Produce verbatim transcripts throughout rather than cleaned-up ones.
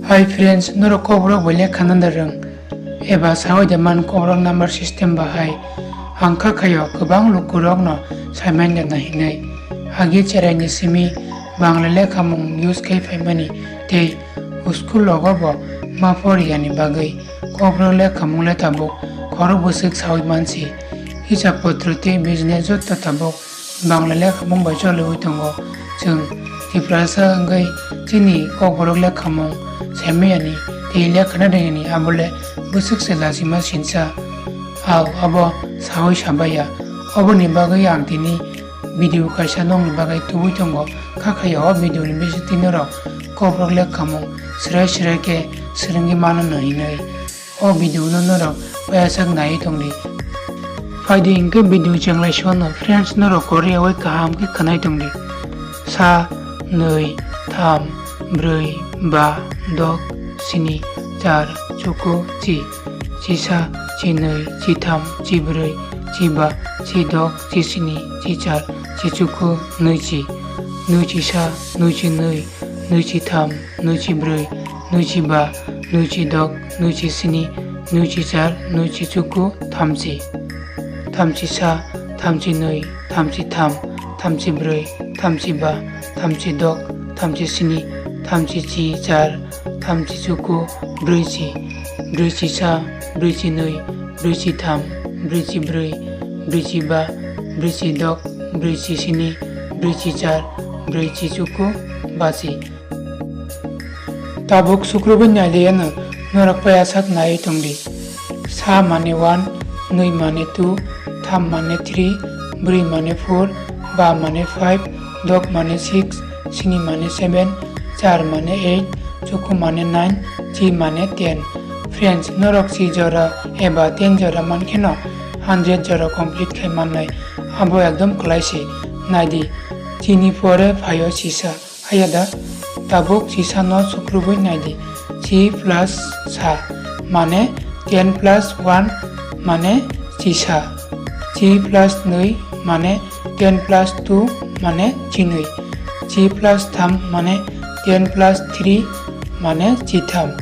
Hi friends, norok kokborok bai lekha nanda rwng eba sawi da man kokborok number system bahai? Ang kha khaio kwbang lukurokno saimanya na hinwi. Agi cheraini simi Bangla lekhamung use khai phaimani tei school logo bo ma poriyani bagwi kokborok lekhamung le tabuk khorok bwswk sawi mansi. Hisab potro tei business jotto tabuk Bangla lekhamung bai choliwi tongo. Chwng Tiprasa wngwi chini kokborok lekhamung saimayani tei lekhana ringani abole bwswk se lachima sinsa. Au, abo sawi sabaiya. Oboni bagwi ang tini video kaisa nongni bagwi tubui tongo. Kha khaio o video ni bisingtwi norok kokborok lekhamung srai srai khe swrwngwi mano hinwi. O video no norok payasak nai tongdi. Phaidi hinkhe video chenglai sono friends norok koriyawi kaham khe khwnai tongdi. Sa, nwi, tham, brwi, ba, dok, sini, char, chuku, chi. Chisa, chinwi, chitham, chibrwi, chiba, chidok, chisini, chichar, chichuku, nwichi. Nwichisa, nwichinwi, nwchitham, nwchibrwi, nwchiba, nwchidok, nwchisini, nwchichar, nwchichuku, thamchi. Thamchisa, thamchinwi, thamchitham, thamchibrwi, thamchiba, thamchidok, thamchisini, thamchichar, thamchichuku, brwichi. Brwichisa, brwichinwi, brwichitham, brwichibrwi, brwichiba, brwichidok, brwichisini, brwichichar, brwichichuku, bachi. Tabuk sukrubwi nailiyano norok payasak naiwi tongdi. Sa mane one, nwi mane two, tham mane three, brwi mane four, ba mane five, dok mane six, sini mane seven, char mane eight, chuku mane nine, chi mane ten. Friends, norok chi jora eba ten jora mankheno hundred jora complete khai mannai. Abo ekdom kwlai se. Naidi, chini pore phaio chisa. Haiya da, tabuk chisano sukrubwi naidi. Chi plus sa mane ten plus one mane chisa. Chi plus nwi mane ten plus two mane chinwi. Chi plus tham mane ten plus three mane chitham.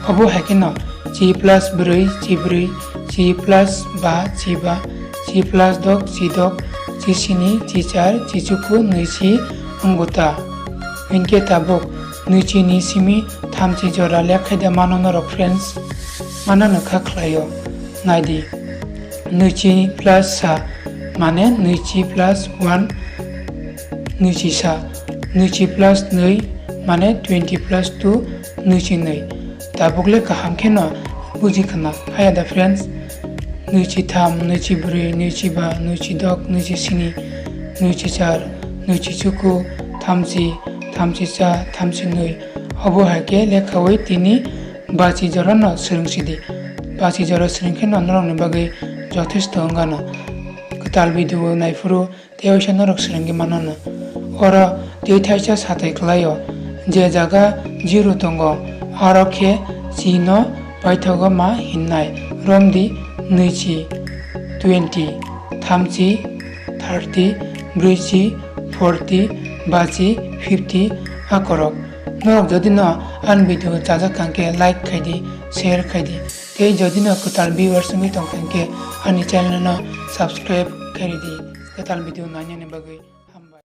Obo hai kheno chi plus brwi chibrwi, chi plus ba chiba, chi plus dok chidok, chisini, chichar, chichuku, nwichi, wngbo ta. Hinkhe tabuk nwichini simi thamchi jora lekhaida mano norok friends, manano kha khlaio. Naidi, nwichi plus sa mane nwichi plus one, nwichisa, nwichi plus nwi mane twenty plus two, nwichinwi. Tabuk le kaham kheno buji khna, haiya da friends? Nwichitham, nwichibrwi, nwichiba, nwichidok, nwichisini, nwichichar, nwichichuku, thamchi, thamchisa, thamchinwi. Obo hai khe lekhawi tini bachi jorano swrwngsidi. Bachi jora swrwng kheno norokni bagwi jothesto wngano. Kwtal video naiphuru tei waisa norok swrwngwi mano no. Oro tei thaisa satai kwlaio, je jaga zero tongo, aro khe chino paithago ma hinnai. Romdi nwichi, twenty, thamchi, thirty, brwichi, forty, bachi, fifty, akorok. Norok jodi no ani video chajak kha khe like khai di, share khai di. Tei jodi no kwtal viewers wngwi tong kha khe ani channel no subscribe khai di. Kwtal video nainani bagwi.